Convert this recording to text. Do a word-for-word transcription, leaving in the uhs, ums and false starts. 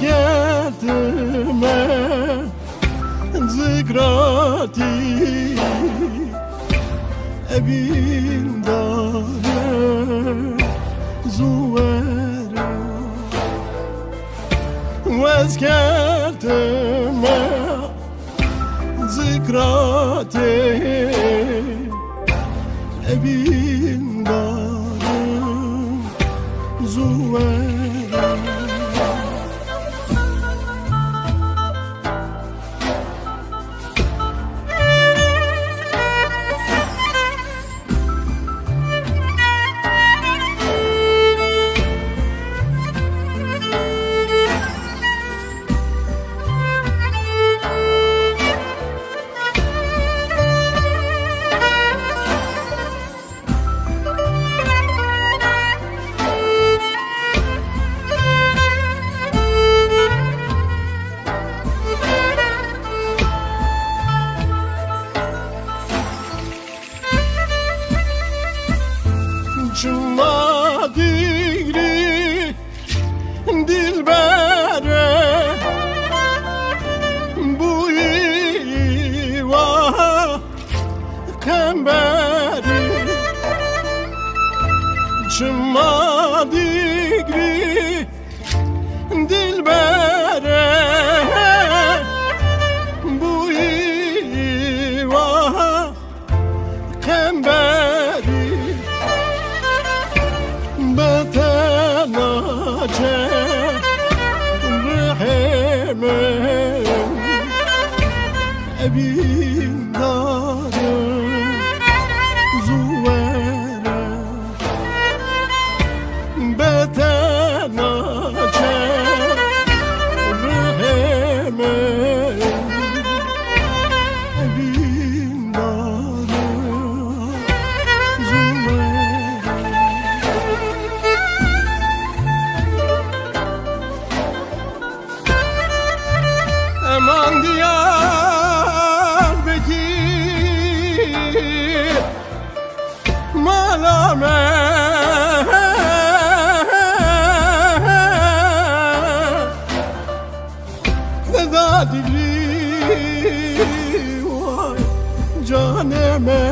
Yetime zikratî evîn dare zû were. Wez ketime zikratê evîn dare zû were. Çima dîgrî dilbere bûyî wa qemberî. Çima dîgrî dilbere bûyî wa qemberî. Betena çe rihê min evîn dare zû were. Betena çe rihê min evîn dare zû were. Eman Diyarbekir mala me Deda Dîgrî way canê me.